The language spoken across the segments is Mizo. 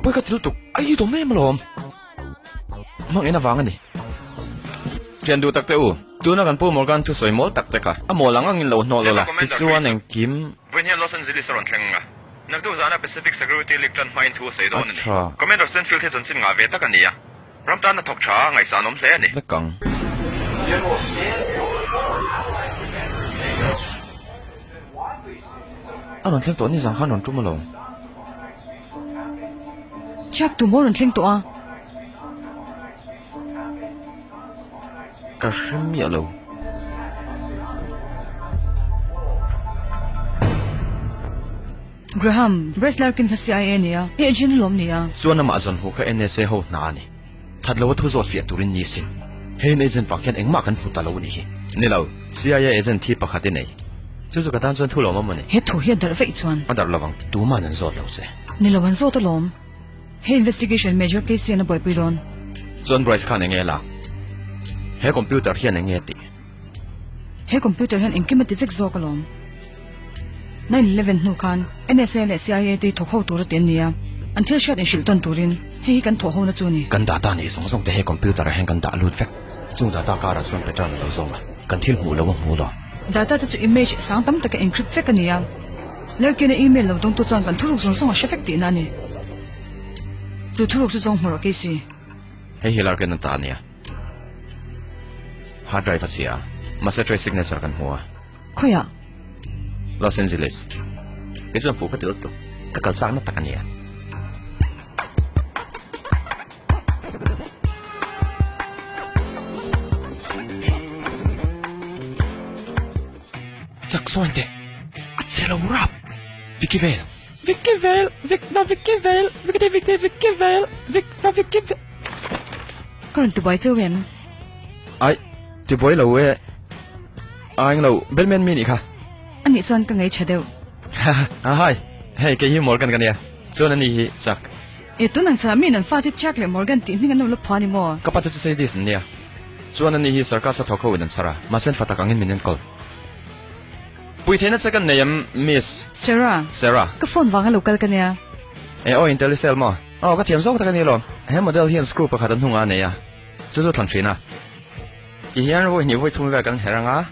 Pawi ka ti lutuk, a i dawm em alawm. Hmang en avang a ni. Thian duh tak te u, tuna kan Pu Morgan thusawi mawl tak te kha a mawl ang angin lo hnawh lawla, tichuan engkim. Vawiin hian Los Angeles a rawn thleng ang a, naktuk zana Pacific Security League tan hmain thu a sawi dawn a ni. Commander Stanfield hi chanchin ngah ve tak a ni a, ram tan a thawk tha a, ngaihsan awm hle a ni. Vek ang. A rawn thleng tawh ni zang khan rawn tum alawm. Chhiat tu maw rawn thleng tawh a? Ka hre miah lo. Graham, Brett Larkin kha CIA a nia, i agent alawm nia. Chuan amah zawn hmuh kha NSA ho hna a ni. That lo a thu zawt fiah turin ni sin. Hei agent vang hian engmah kan hmu ta lo a nih hi. Ni lo, CIA agent thi pakhat i nei. Chu chu ka tan chuan thu lawm awm a ni. He thu hi a darh veih chuan. A darh lovang, tuma'n an zawt lo che. Ni lo, an zawt alawm. He investigation Major Casey an a buaipui dawn. Chuan Bryce khan enge a lak? He computer hian enge a tih? He computer hian engkim a ti vek zawk alawm. 9/11 hnu khan NSA leh CIA te hi thawk ho tur a ti an ni a, an thil hriat inhrilh tawn turin hei hi kan thawh hona chu a ni. Kan data neih zawng zawng te he computer ah hian kan dah lut vek. Chung data karah chuan pattern a lo zawng a, kan thil hmuh lo a hmu lo. Data te chu image sang tam taka encrypt vek a ni a, Lerkina email lo dawngtu chuan kan thuruk zawng zawng a hre vek tihna a ni. Chu thuruk chu zawng hmu rawh Casey. Hei hi Larkin an ta a nia. Hard drive a chhia a, mahse trace signature kan hmu a. Khawiah? Los Angeles. Kei chuan fuh ka ti lutuk. Ka kal chakna tak a nia. Chak sawn teh. A che lo rap. Vicky Vale. Vicky Vale, Vic va Vicky Vale, Vicky Vicky Vicky Vale, Vic va Vicky Vale. Ka rawn tibuai cheu em? Ai, tibuai lo e. A englo, Bellman mi nih kha. A nih chuan ka ngei tha deuh. Ha hi, hei kei hi Morgan ka nia, chuan ani hi Chuck. E tun ang chhanah mi in an fate Chuck leh Morgan tih hming an lo la phua ni maw? Ka pa chu Sadie an nia, chuan ani hi circus a thawk ho in an chhar a, mahse an fa tak angin min enkawl. Pui theihna che kan nei em Miss? Sarah. Sarah. Ka phone vanga lo kal ka nia. E aw Intellicell maw? Aw ka thiam zawk tak a ni alawm. He model hian screw pakhat a hnungah a nei a, chu chu thlan thin a. Ti hian vawi hnih vawi thum vel kan her anga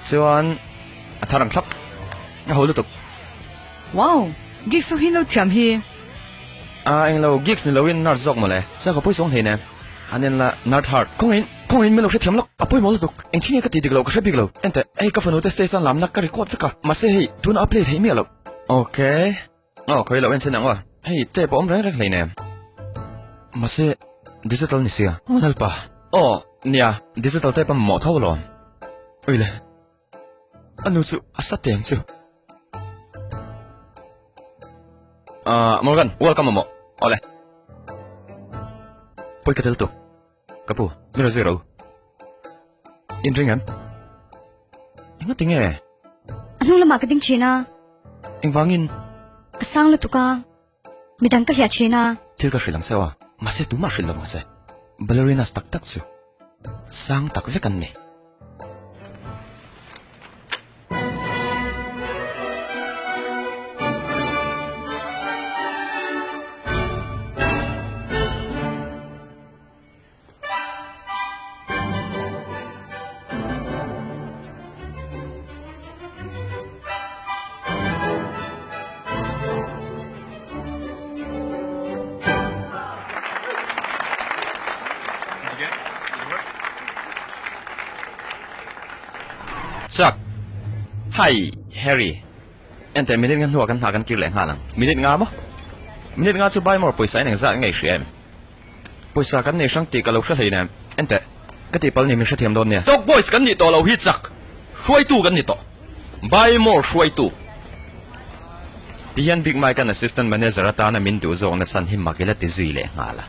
chuan a thar ang thlap a ho lutuk. Wow! Gigs ho hi no thiam hi. A englo gigs ni loin nurse zawk mawle. Chuan ka pawi chuang hlei nen. Han en la nerd heart. Khawngaih in khawngaih in min lo hrethiam lawk. A pawimawh lutuk. Engthil nge ka tih dik loh ka hre bik lo. Enteh hei ka fanu te stage an lamna ka record vek a. Mahse hei tuna a play theih miah loh. Okay. Aw, khawi loh en sin ang aw. Hei, tape a awm reng reng hleinem. Mahse, digital ni sia. Aw lalpa. Aw, nia, digital tape a mamawh tho alawm. Ui le. A nu chu a sa teng chu. Ah, Morgan, welcome mamawh. Awle. Pawi ka tel tuk. Ka pu, min rawn zui ro. In ring em? Enga tinge? A hnung lamah ka ding thin a. Engvangin? Ka sang lutuk a. Midang ka hliah thin a. Thil ka hrilh ang seuh a, mahse tumah hrilh lo ang che. Ballerinas tak tak chu sang tak vek an ni. Chuck, Hi, Harry. Enteh, minute nga hnuah kan hna kan kir leh nghal ang. Minute nga maw? Minute nga chu buy more pawisa in engzat ngei hria em? Pawisa kan nei hrang tih ka lo hre hlei nen. Enteh, ka tihpalh ni min hrethiam dawn nia. Stock boys kan nih tawh lo hi chak. Hruaitu kan ni tawh. Buy more hruaitu. Tihian Big Mike-a'n assistant manager atana min duh zawkna chhan hi mak ila ti zui leh nghal a.